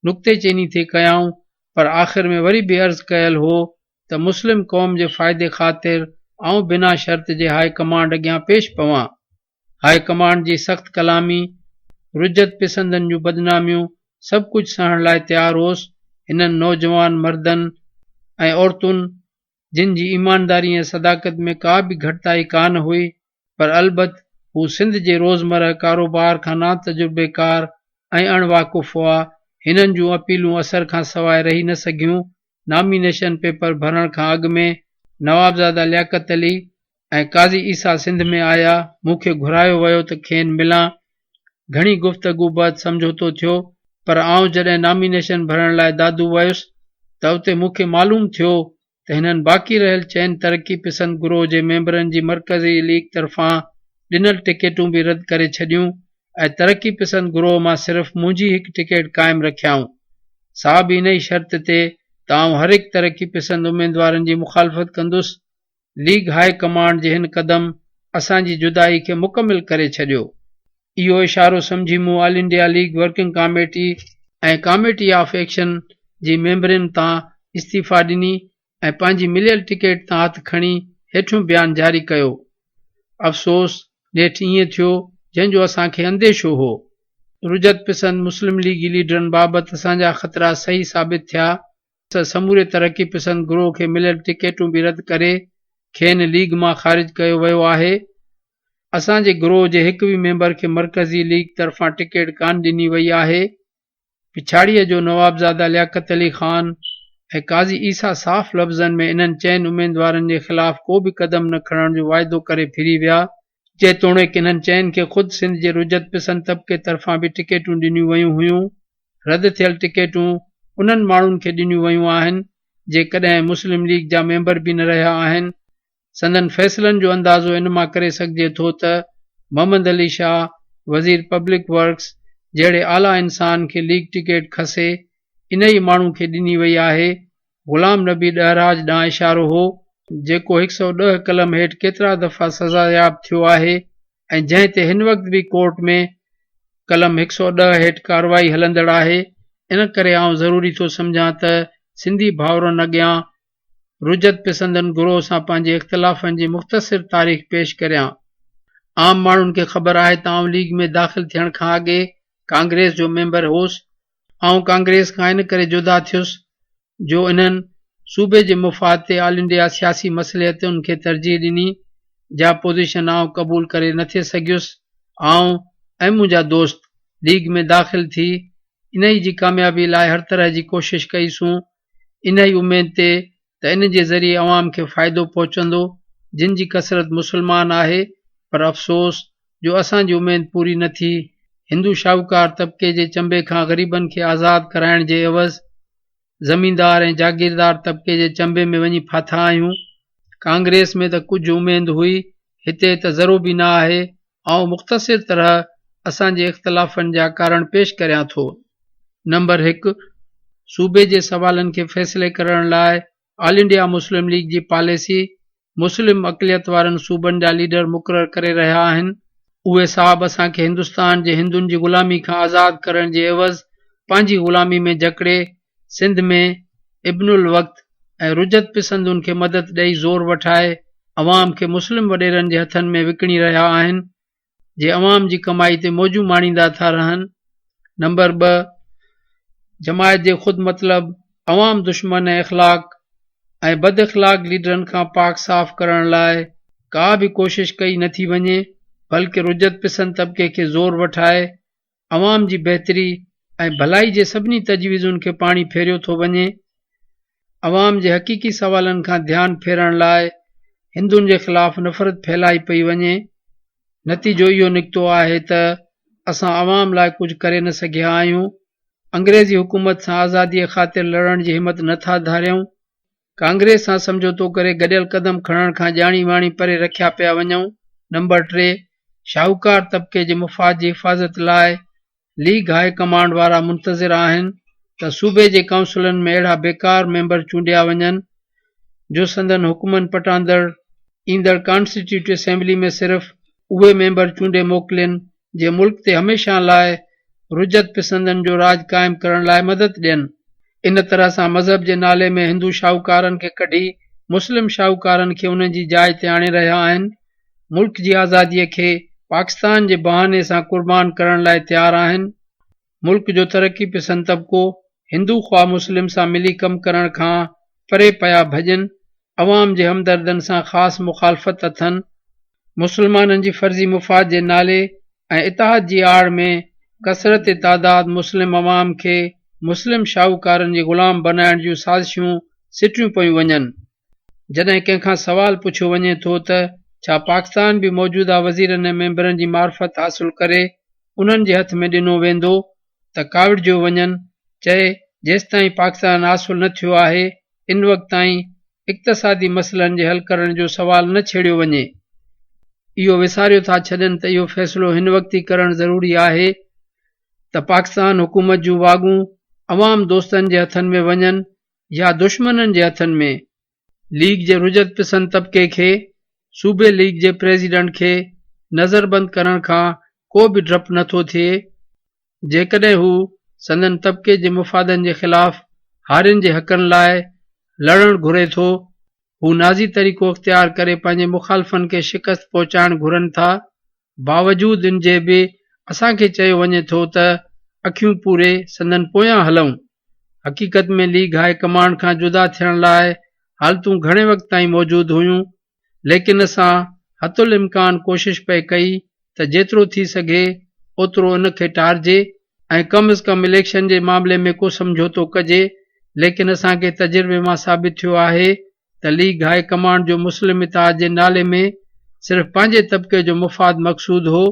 نڪتي چيني ٿي ڪيائون، پر آخر ۾ وري به عرض ڪيل هو ته مسلم قوم جي فائدي خاطر آئون بنا شرط جي هاء ڪمانڊ اڳيان پيش پوان. هاء ڪمانڊ جي سخت ڪلامي، رجعت پسندن جون بدناميون سڀ ڪجهه سهڻ لاء تيار هوس، هنن نوجوان مردن ۽ عورتن جن جي ايمانداري ۽ صداقت ۾ ڪا به گهٽتائي ڪانه هئي، پر البت هو سنڌ جي روزمره ڪاروبار کان ناتجربيڪار ۽ اڻ واقف هئا. هنن جون اپيلون اثر کان سواء رهي نه سگهيون. نامينيشن پيپر ڀرڻ کان اڳ ۾ نوابزاده لياقت علي ۽ قاضي عيسيٰ سنڌ ۾ آيا. مون کي گهرايو ويو ته کين ملان. گهڻي گفتگو بعد سمجهوتو ٿيو، پر آئون جڏهن نامينيشن ڀرڻ لاء دادو ويس ته اتي مون کي معلوم ٿيو ته هنن باقي رهيل چئن ترقي پسند گروهه جي ميمبرن جي مرڪزي ليگ طرفان ڏنل ٽڪيٽون به رد ڪري ڇڏيون ۽ ترقي پسند گروهه مان صرف منهنجي هڪ ٽڪيٽ قائم رکيائون، سا به انهي شرط تي ته آئون هر هڪ ترقي پسند اميدوارن جي مخالفت ڪندس. ليگ هاء ڪمانڊ جي هن قدم اسان جي جدائي کي مڪمل ڪري ڇڏيو. اهو اشارو سمجهي مون all India league working committee ۽ committee of action جي ميمبرين تان استعيفا ڏني ۽ پنهنجي مليل ٽڪيٽ تان هٿ کڻي هيٺيون بيان جاري ڪيو. افسوس نيٺ ائين ٿيو جنهن جو اسان کي انديشو هو. رجعت پسند مسلم ليگي ليڊرن بابت اسان جا خطرا صحيح ثابت ٿيا. سموري ترقي پسند گروهه کي مليل ٽڪيٽون به رد ڪري کين ليگ مان خارج ڪيو ويو آهي. اسان جي گروهه جي هڪ به ميمبر کي مرڪزي ليگ طرفان ٽڪيٽ ڪانه ڏني وئي آهي. پڇاڙيء جو نوابزاده لياقت علي خان ۽ قاضي عيسيٰ صاف لفظن ۾ انهن چئن اميدوارن جي خلاف ڪو به قدم نه کڻڻ جو واعدو ڪري ڦري ويا. جيتوڻيڪ انهن چئن کي خود سنڌ جي رجعت پسند طبقي طرفان به ٽڪيٽون ڏنيون ويون هيون. رد ٿيل ٽڪيٽون انهن ماڻهن کي ڏنيون ويون آهن، جي ڪڏهن مسلم ليگ جا ميمبر به نه رهيا آهن. سندن فيصلن جو اندازو ان مان ڪري سگهجي ٿو ته محمد علي شاهه وزير پبلڪ ورڪس جهڙي اعليٰ انسان کي ليگ ٽڪيٽ کسي انهيء ماڻهو کي ڏني وئي آهي. غلام نبي ڏهراج ڏانهن اشارو هو، جيڪو 110 قلم هيٺ ڪيترا دفعا سزاياب ٿيو آهي ۽ جنهن تي هن وقت به ڪورٽ ۾ قلم 110 هيٺ ڪارروائي هلندڙ آهي، ان ڪري آئون ضروري ٿو سمجهان ته سنڌي ڀائرن اڳيان رجعت پسندن گروهه سان پنهنجي اختلافن جي مختصر تاريخ پيش ڪريان. عام ماڻهن کي خبر آهي ته آئون ليگ ۾ داخل ٿيڻ کان اڳي ڪانگريس جو ميمبر هوس. آئون ڪانگريس کان ان ڪري جدا ٿيس جو انهن صوبي جي مفاد تي آل انڊيا سياسي مصلحتن کي ترجيح ڏني، جا پوزيشن آئون قبول ڪري نه ٿي سگهيس. آئون ۽ منهنجا دوست ليگ ۾ داخل ٿي انهي جي ڪاميابي لاء هر طرح جي ڪوشش ڪئي سون، انهي اميد تي ته ان جي ذريعي عوام کي فائدو پهچندو، جن جي ڪثرت مسلمان آهي، پر افسوس جو اسان جي اميد پوري نه ٿي. هندو شاهوڪار طبقي جي چنبي کان غريبن کي آزاد ڪرائڻ جي عيوض زميندار ۽ جاگيردار طبقي جي چنبي ۾ وڃي ڦاٿا آهيون. ڪانگريس ۾ ته ڪجهه اميد هئي، هتي ته ذرو به نه آهي. آئون مختصر طرح اسان جي اختلافن جا ڪارڻ پيش ڪريان ٿو. نمبر هڪ، صوبي جي سوالن کي فيصلي ڪرڻ لاء آل انڊيا مسلم ليگ جي پاليسي مسلم اقليت وارن صوبن جا ليڊر مقرر ڪري رهيا آهن. اهي صاحب اسان کي هندستان جي هندن جي غلامي کان آزاد ڪرڻ جي عيوض پنهنجي غلامي ۾ جڪڙي سنڌ ۾ ابن الوقت ۽ رجعت پسندن کي مدد ڏئي زور وٺائي عوام کي مسلم وڏيرن جي هٿن ۾ وڪڻي رهيا آهن جي عوام جي ڪمائي تي موجون ماڻيندا ٿا رهن. نمبر ٻه، جماعت جي خود مطلب، عوام دشمن ۽ اخلاق ۽ بد اخلاق ليڊرن کان پاڪ صاف ڪرڻ لاء ڪا به ڪوشش ڪئي نه ٿي وڃي بلڪه رجعت پسند طبقي کي زور وٺائي عوام جي بهتري ۽ ڀلائي جي سڀني تجويزن کي پاڻي ڦيريو ٿو وڃي. عوام جي حقيقي سوالن کان ڌيان ڦيرڻ لاء هندن جي خلاف نفرت ڦهلائي پئي وڃي. نتيجو اهو نڪتو آهي ته اسان عوام لاء ڪجهه ڪري نه سگهيا آهيون. انگريزي حڪومت سان آزاديء خاطر لڙڻ جي همت نه ٿا ڌاريون. ڪانگريس سان سمجهوتو ڪري گڏيل قدم کڻڻ کان ڄاڻي واڻي پري رکيا پيا وڃون. نمبر ٽي، شاهوڪار طبقي جي مفاد جي حفاظت لاء ليگ هاء ڪمانڊ وارا منتظر آهن ته صوبي جي ڪائونسلن ۾ اهڙا بيڪار ميمبر چونڊيا وڃن جو سندن حڪمن پٽاندڙ ايندڙ ڪانسٽيٽيوٽ اسيمبلي ۾ صرف اهي ميمبر چونڊي موڪلين جي ملڪ تي هميشه لاء رجعت پسندن جو راڄ قائم ڪرڻ لاء مدد ڏين. ان طرح سان مذهب جي نالي ۾ هندو شاهوڪارن کي ڪڍي مسلم شاهوڪارن کي انهن جي جاء تي آڻي رهيا آهن. ملڪ جي آزاديء کي پاڪستان جي بهاني سان قربان ڪرڻ لاء تيار آهن. ملڪ جو ترقي پسند طبقو هندو خواه مسلم سان ملي ڪم ڪرڻ کان پري پيا ڀڄن، عوام جي همدردن سان خاص مخالفت اٿن. مسلمانن جي فرضي مفاد جي نالي ۽ اتحاد جي آڙ ۾ ڪثرت تعداد مسلم عوام کي مسلم شاهوڪارن جي غلام بنائڻ جون سازشون سٽيون پيون وڃن. جڏهن ڪنهن کان سوال پڇيو وڃي ٿو ته ڇا پاڪستان به موجوده وزيرن ۽ ميمبرن جي معرفت حاصل ڪري انهن جي هٿ ۾ ڏنو ويندو ته ڪاوڙجيو وڃن چئي جيستائين پاڪستان حاصل نه ٿيو آهي ان وقت تائين اقتصادي مسئلن جي حل ڪرڻ جو سوال نه ڇيڙيو وڃي. اهو وساريو ٿا ڇڏين ته اهو فيصلو هن وقت ئي ڪرڻ ضروري آهي ته پاڪستان حڪومت جون واڳون عوام دوستن جي هٿن ۾ وڃن يا دشمنن جي هٿن ۾، ليگ جي رجعت پسند طبقي کي صوبي ليگ جي پريزيڊنٽ کي نظربند ڪرڻ کان ڪو به ڊپ نه ٿو ٿئي، جيڪڏهن هو سندن طبقي جي مفادن جي خلاف هارين جي حقن لاء لڙڻ گهري ٿو، هو نازي طريقو اختيار ڪري پنهنجي مخالفن کي شڪست پهچائڻ گهرن ٿا، باوجود ان جي به اسان کي چيو وڃي ٿو ته اکيون پوري سندن پويان هلون. حقيقت ۾ ليگ هاء ڪمانڊ کان جدا ٿيڻ لاء حالتون گهڻي وقت تائين موجود هيون، ليڪن اسان حتي الامڪان ڪوشش پئي ڪئي ته جيترو ٿي سگهي اوترو ان کي ٽارجي ۽ ڪم از ڪم اليڪشن جي معاملي ۾ ڪو سمجهوتو ڪجي، ليڪن اسان کي تجربي مان ثابت ٿيو آهي ته ليگ هاء ڪمانڊ جو مسلم اتحاد جي نالي ۾ صرف پنهنجي طبقي جو مفاد مقصود هو،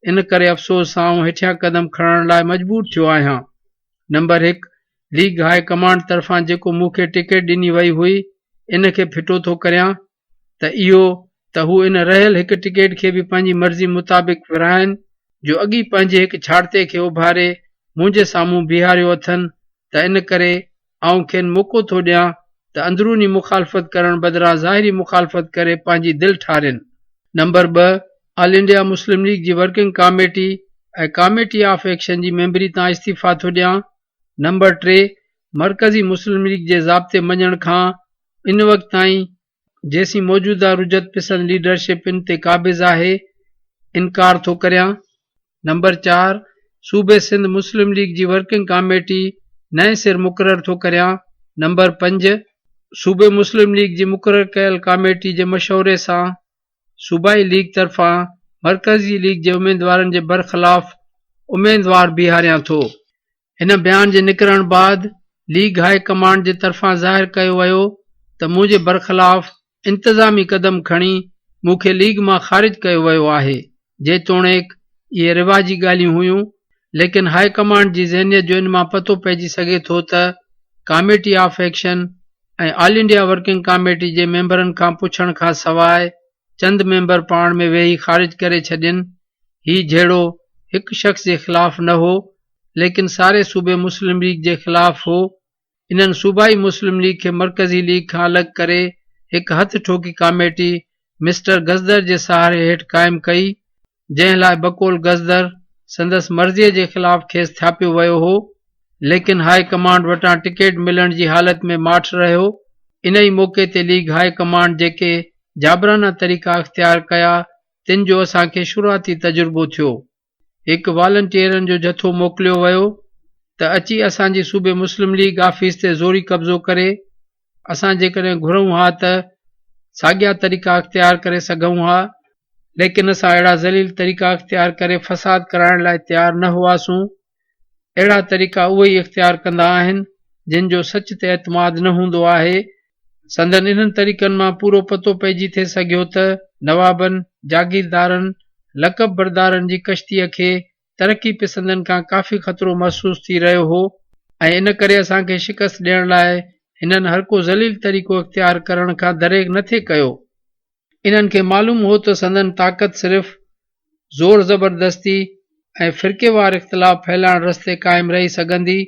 ان ڪري افسوس سان آئون هيٺيان قدم کڻڻ لاء مجبور ٿيو آهيان. نمبر هڪ، ليگ هاء ڪمانڊ طرفان جيڪو مون کي ٽڪيٽ ڏني وئي هئي، ان کي ڦٽو ٿو ڪريان ته اهو ته هو ان رهيل هڪ ٽڪيٽ کي به پنهنجي مرضي مطابق ورهائين، جو اڳي پنهنجي هڪ ڇاڙتي کي اڀاري منهنجي سامهون بيهاريو اٿن ته ان ڪري آئون کين موقعو ٿو ڏيان ته اندروني مخالفت ڪرڻ بدران ظاهري مخالفت ڪري پنهنجي دل ٺارين. نمبر ٻه، آل انڊيا مسلم ليگ جي working committee ۽ committee of action جي ميمبري تان استعيفا ٿو ڏيان. نمبر ٽي، مرڪزي مسلم ليگ جي ضابطي مڃڻ کان ان وقت تائين جيسين موجوده رجعت پسند ليڊرشپ ان تي قابض آهي، انڪار ٿو ڪريان. نمبر چار، صوبي سنڌ مسلم ليگ جي ورڪنگ ڪاميٽي نئين سر مقرر ٿو ڪريان. نمبر پنج، صوبي مسلم ليگ جي مقرر ڪيل ڪاميٽي جي مشوري سان صوبائي ليگ طرفان مرڪزي ليگ جي اميدوارن جي برخلاف اميدوار بيهاريان ٿو. هن بيان جي نڪرڻ بعد ليگ هاء ڪمانڊ جي طرفان ظاهر ڪيو ويو ته منهنجي برخلاف انتظامي قدم کڻي مون کي ليگ مان خارج ڪيو ويو آهي. جيتوڻيڪ اهي رواجي ڳالهيون هيون ليڪن هاء ڪمانڊ جي ذهنيت جو ان مان پتو پئجي سگهي ٿو ته committee of action ۽ all India working committee جي ميمبرن کان پڇڻ کان سواء چند ميمبر پاڻ ۾ ويهي خارج ڪري ڇڏين. هي جهيڙو هڪ شخص جي خلاف نه هو، ليڪن ساري صوبي مسلم ليگ جي خلاف هو. انهن صوبائي مسلم ليگ کي مرڪزي ليگ کان الڳ ڪري هڪ هٿ ٺوڪي ڪاميٽي مسٽر گزدر جي سهاري هيٺ قائم ڪئي، جنهن لاء بقول گزدر سندس مرضيء جي خلاف کيس ٿاڦيو ويو هو، ليڪن هاء ڪمانڊ وٽان ٽڪيٽ ملڻ جي حالت ۾ ماٺ رهيو. انهيء موقعي تي ليگ هاء ڪمانڊ جيڪي جابرانه طريقا اختيار ڪيا، تن جو اسان کي شروعاتي تجربو ٿيو. هڪ والنٽيئرن جو جٿو موڪليو ويو ته اچي اسان جي صوبي مسلم ليگ آفيس تي زوري قبضو ڪري. اسان جيڪڏهن گهرون ها ته ساڳيا طريقا اختيار ڪري سگهون ها، ليڪن اسان اهڙا ذليل طريقا اختيار ڪري فساد ڪرائڻ لاء تيار نه هئاسون. اهڙا طريقا اهي ئي اختيار ڪندا آهن، جن جو سچ تي اعتماد نه هوندو آهي. سندن انهن طريقن مان پورو پتو پئجي ٿي سگهيو ته نوابن، جاگيردارن، لقب بردارن جي ڪشتيء کي ترقي پسندن کان ڪافي خطرو محسوس ٿي رهيو هو ۽ ان ڪري اسان کي شڪست ڏيڻ لاء هنن هرڪو ذليل طريقو اختيار ڪرڻ کان دريغ نه ٿي ڪيو. انهن کي معلوم هو ته سندن طاقت صرف زور زبردستي ۽ فرقيوار اختلاف ڦهلائڻ رستي قائم رهي سگهندي،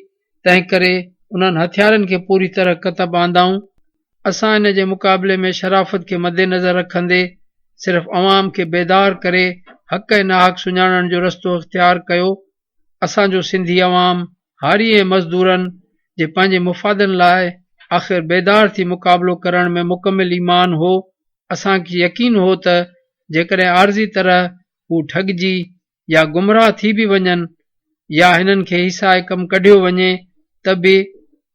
تنهنڪري انهن هٿيارن کي پوري طرح ڪتب آندائون. اسان ان جي مقابلي ۾ شرافت کي مدنظر رکندي صرف عوام کي بيدار ڪري حق ۽ ناحق سڃاڻڻ جو رستو اختيار ڪيو. اسان جو سنڌي عوام هاري ۽ مزدورن جي پنهنجي مفادن لاء آخر بيدار ٿي مقابلو ڪرڻ ۾ مڪمل ايمان هو. اسان کي يقين هو ته جيڪڏهن عارضي طرح هو ٺڳجي يا گمراهه ٿي به وڃن يا هنن کي هيسائي ڪم ڪڍيو وڃي ته به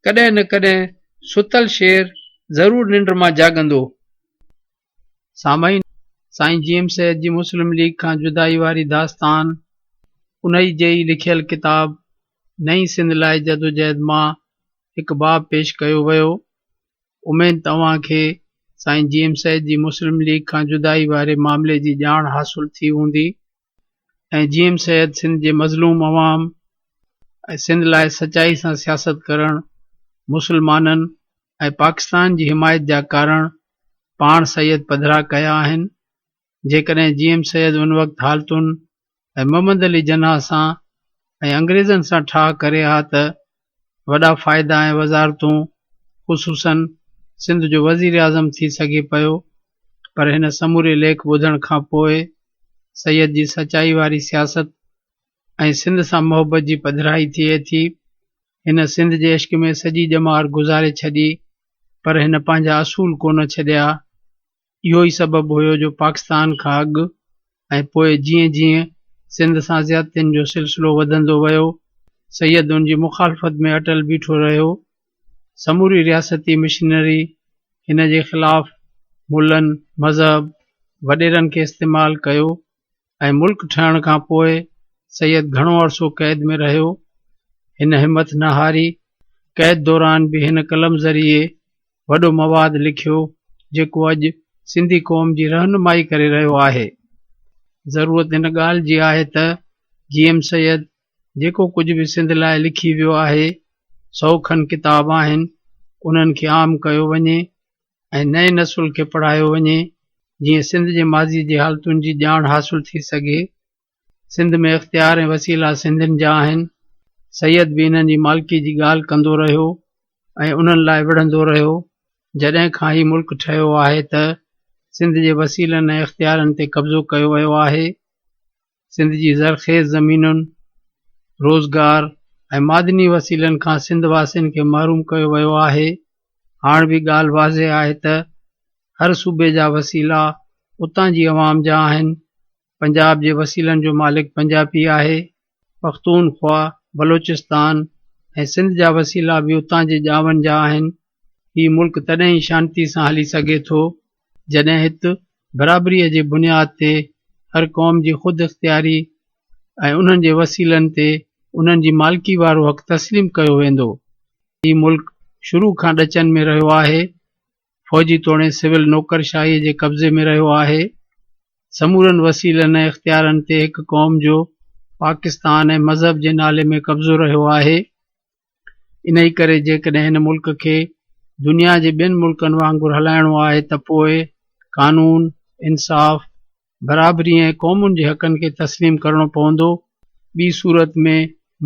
ڪڏهن نه ڪڏهن ستل شير ضرور ننڊ مان جاڳندو. سامعين! سائين جي ايم سيد جي مسلم ليگ کان جدائي واري داستان انهي جي ئي لکيل ڪتاب نئين سنڌ لاء جدوجهد مان هڪ باب پيش ڪيو ويو. اميد ته اوهان کي سائين جي ايم سيد جي مسلم ليگ کان جدائي واري معاملي جي ڄاڻ حاصل ٿي هوندي ۽ جي ايم سيد سنڌ جي مظلوم عوام ۽ سنڌ لاء سچائي سان سياست ڪرڻ، مسلمانن ۽ پاڪستان جي حمايت جا ڪارڻ پاڻ سيد پڌرا ڪيا آهن. جيڪڏهن جي ايم سيد ان وقت حالتن ۽ محمد علي جناح سان ۽ انگريزن سان ٺاهه ڪري ها ته وڏا فائدا ۽ وزارتون خصوصاً سنڌ جو وزيراعظم ٿي سگهي پيو پر هن سموري ليک ٻڌڻ کان پوء سيد جي سچائي واري سياست ۽ سنڌ سان محبت جي پڌرائي ٿئي ٿي. هن سنڌ جي عشق ۾ سڄي ڄمار گذاري ڇڏي پر هن پنهنجا اصول ڪونه ڇڏيا. اهو ئي سبب هيو جو پاڪستان کان اڳ ۽ پوء جيئن جيئن سنڌ سان زيادتين جو سلسلو وڌندو ويو، سيد ان جي مخالفت ۾ اٽل بيٺو رهيو. سموري رياستي مشنري هن جي خلاف ملن، مذهب، وڏيرن کي استعمال ڪيو ۽ ملڪ ٺهڻ کان پوء سيد گهڻو عرصو قيد ۾ رهيو. هن همٿ نه هاري. قيد دوران به هن قلم ذريعي وڏو مواد لکيو جيڪو اڄ سنڌي قوم جي رهنمائي ڪري رهيو آهي. ضرورت هن ڳالهه جي آهي ته جي ايم سيد جيڪو ڪجهه به سنڌ لاء لکي ويو آهي، سئو کن ڪتاب آهن، انهن کي عام ڪيو وڃي ۽ نئين نسل کي پڙهايو وڃي جيئن سنڌ جي ماضي جي حالتن جي ڄاڻ حاصل ٿي سگهي. سنڌ ۾ اختيار ۽ وسيلا سنڌين جا آهن. سيد به انهن جي مالڪي جي ڳالهه ڪندو رهيو ۽ انهن لاء وڙهندو رهيو. جڏهن کان هي ملڪ ٺهيو آهي ته سنڌ جي وسيلن ۽ اختيارن تي قبضو ڪيو ويو آهي. سنڌ جي زرخيز زمينن، روزگار ۽ معدني وسيلن کان سنڌ واسين کي محروم ڪيو ويو آهي. هاڻ به ڳالهه واضح آهي ته هر صوبي جا وسيلا اتان جي عوام جا آهن. پنجاب جي وسيلن جو مالڪ پنجابي آهي، پختونخوا، بلوچستان ۽ سنڌ جا وسيلا به اتان جي ڄاون جا آهن. هي ملڪ تڏهن ئي شانتي سان هلي سگهي ٿو، جڏهن هت برابريء جي بنياد تي هر قوم جي خود اختياري ۽ انهن جي وسيلن تي انهن جي مالڪي وارو حق تسليم ڪيو ويندو. هي ملڪ شروع کان ڏچن ۾ رهيو آهي. فوجي توڻي سول نوڪر شاهيء جي قبضي ۾ رهيو آهي. سمورن وسيلن ۽ اختيارن تي هڪ قوم جو پاڪستان ۽ مذهب جي نالي ۾ قبضو رهيو آهي. انهيء ڪري جيڪڏهن هن ملڪ کي دنيا جي ٻين ملڪن وانگر هلائڻو آهي ته پوء قانون، انصاف، برابري ۽ قومن جي حقن کي تسليم ڪرڻو پوندو، ٻي صورت ۾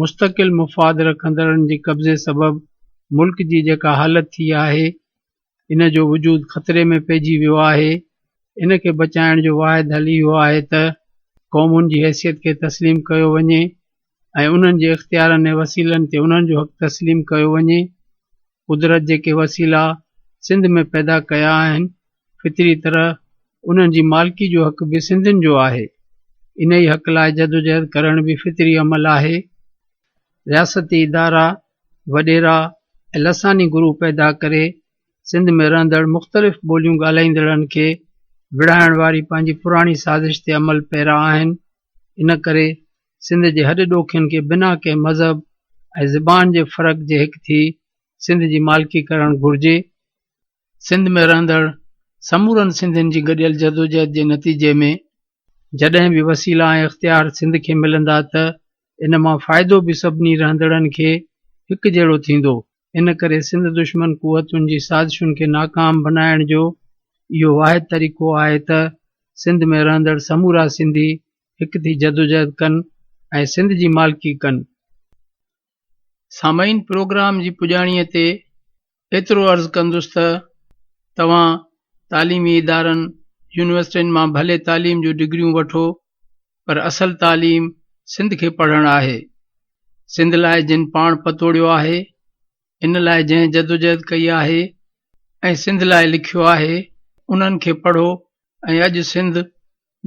مستقل مفاد رکندڙن جي قبضي سبب ملڪ جي جيڪا حالت ٿي آهي، ان جو وجود خطري ۾ پئجي ويو آهي، ان کي بچائڻ جو واحد حل اهو آهي ته قومن جي حيثيت کي تسليم ڪيو وڃي ۽ انهن جي اختيارن ۽ وسيلن تي انهن جو حق تسليم ڪيو وڃي. قدرت جيڪي وسيلا سنڌ ۾ پيدا ڪيا آهن، فطري طرح انهن جي مالڪي جو حق به سنڌين جو آهي. انهي حق لاء جدوجهد ڪرڻ به فطري عمل آهي. رياستي ادارا، وڏيرا ۽ لساني گروهه پيدا ڪري سنڌ ۾ رهندڙ مختلف ٻوليون ڳالهائيندڙن کي وڙهائڻ واري پنهنجي پراڻي سازش تي عمل پيرا آهن. ان ڪري سنڌ جي هڏ ڏوکين کي بنا ڪنهن مذهب ۽ زبان جي فرق جي هڪ ٿي سنڌ جي مالڪي ڪرڻ گهرجي. سنڌ ۾ رهندڙ سمورن سنڌين جي گڏيل جدوجهد جي نتيجي ۾ جڏهن به وسيلا ۽ اختيار سنڌ کي ملندا ته ان مان فائدو به سڀني رهندڙن کي هڪ جهڙو ٿيندو. ان ڪري سنڌ دشمن قوتن جي سازشن کي ناڪام بنائڻ جو اهو واحد طريقو آهي ته سنڌ ۾ رهندڙ سمورا سنڌي هڪ ٿي جدوجهد ڪن ۽ سنڌ جي مالڪي ڪن. سامعين پروگرام جي پڄاڻيء تي ايترو عرض ڪندس ته توهان تعليمي ادارن، يونيورسٽين مان ڀلي تعليم جون ڊگريون وٺو پر اصل تعليم سنڌ کي پڙهڻ آهي. سنڌ لاء جن پاڻ پتوڙيو آهي، ان لاء جنهن جدوجهد ڪئي آهي ۽ سنڌ لاء لکيو آهي، انهن کي پڙهو ۽ اڄ سنڌ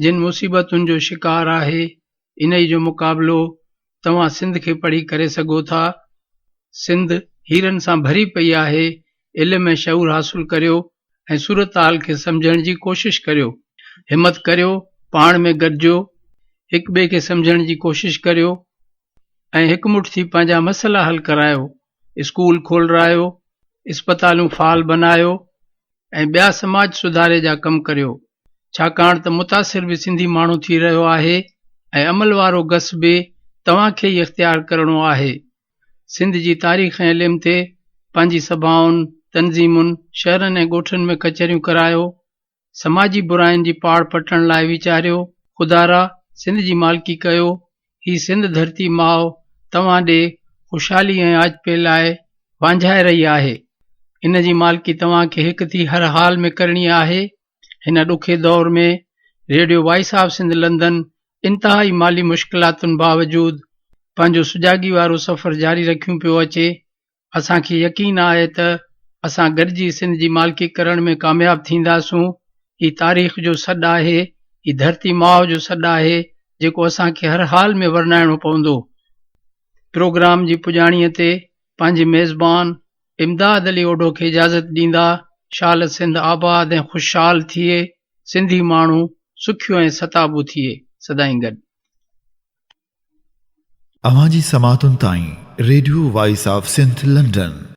جن مصيبتن جو شڪار آهي، انهي جو مقابلو توهان سنڌ کي پڙهي ڪري سگهو ٿا. سنڌ هيرن سان ڀري پئي آهي، علم ۽ شعور حاصل ڪريو ۽ صورتحال کي سمجهڻ جي ڪوشش ڪريو. همت ڪريو، پاڻ ۾ گڏجو، هڪ ٻئي کي سمجهڻ جي ڪوشش ڪريو ۽ هڪ مٺ ٿي پنهنجا مسئلا حل ڪرايو، اسڪول کولرايو، اسپتالون فعال بنايو ۽ ٻيا سماج سڌاري جا ڪم ڪريو، ڇاڪاڻ ته متاثر به سنڌي ماڻهو ٿي رهيو آهي ۽ عمل وارو گس به توهان کي ئي اختيار ڪرڻو آهي. سنڌ جي تاريخ ۽ علم تي پنهنجي سڀائن، تنظيمن، شهرن ۽ ڳوٺن ۾ ڪچهريون ڪرايو، سماجي براين جي پاڙ پٽڻ لاء ويچاريو، خدارا سنڌ جي مالڪي ڪيو، هي سنڌ ڌرتي ماء توهان ڏي خوشحالي ۽ آجپي لاء وانجهائي رهي آهي. ان جي مالڪي توهان کي هڪ ٿي هر حال ۾ ڪرڻي آهي. هن ڏکي دور ۾ radio voice of Sindh London انتهائي مالي مشڪلاتن باوجود پنهنجو سجاڳي وارو سفر جاري رکيون پيو اچي. اسان کي يقين آهي ته اسان گڏجي سنڌ جي مالڪي ڪرڻ ۾ ڪامياب ٿينداسون. هي تاريخ جو سڏ آهي، هي ڌرتي ماء جو سڏ آهي، جيڪو اسان کي هر حال ۾ ورنائڻو پوندو. پروگرام جي پڄاڻيء تي پنهنجي ميزبان امداد علي اوڍو کي اجازت ڏيندا. شال سنڌ آباد ۽ خوشحال ٿئي، سنڌي ماڻهو سکيو ۽ ستابو ٿئي. سدائين گڏ. اوهان جي سماعتن تائين radio voice of Sindh London.